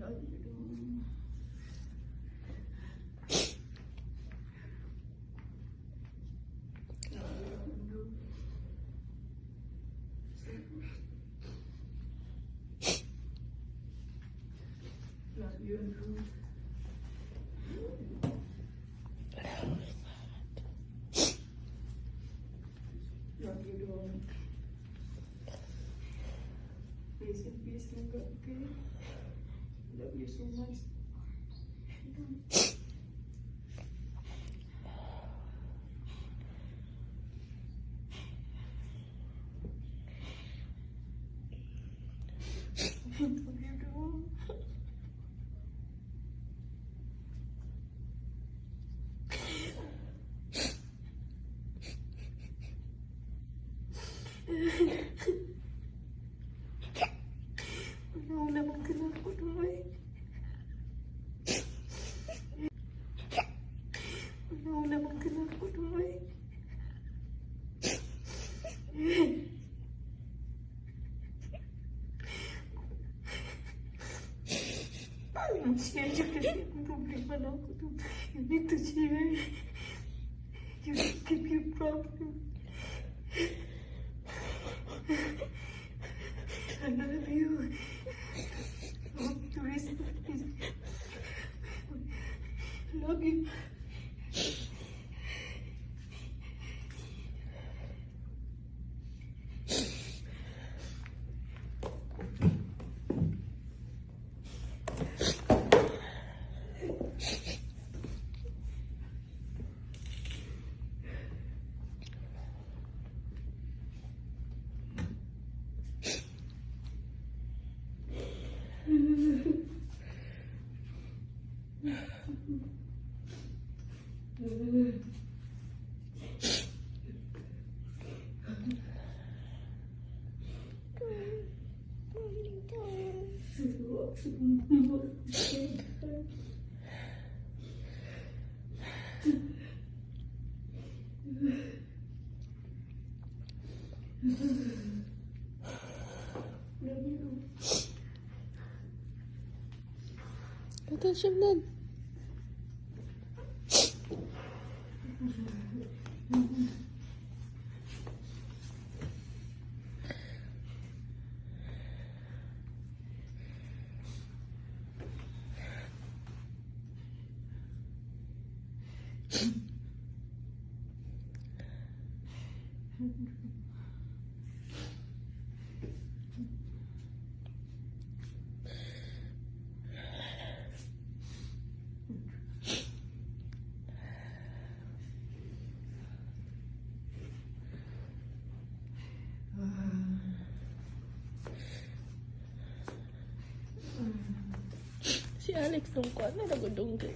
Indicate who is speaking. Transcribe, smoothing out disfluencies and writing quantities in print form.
Speaker 1: Love you. Love you, Andrew. Love you, dog. Rest in peace, Langga, okay? Love you so much. Love you, dog. Una man ka na ako, Noy. Una man ka na ako, Noy. Share siya kasi ang problema na ako. You need to share. You keep your problem. I love you. Hope to rest in peace. I love you. Love you.
Speaker 2: Ito, Shimnan. Si Alex nung kuan na nagudong kay.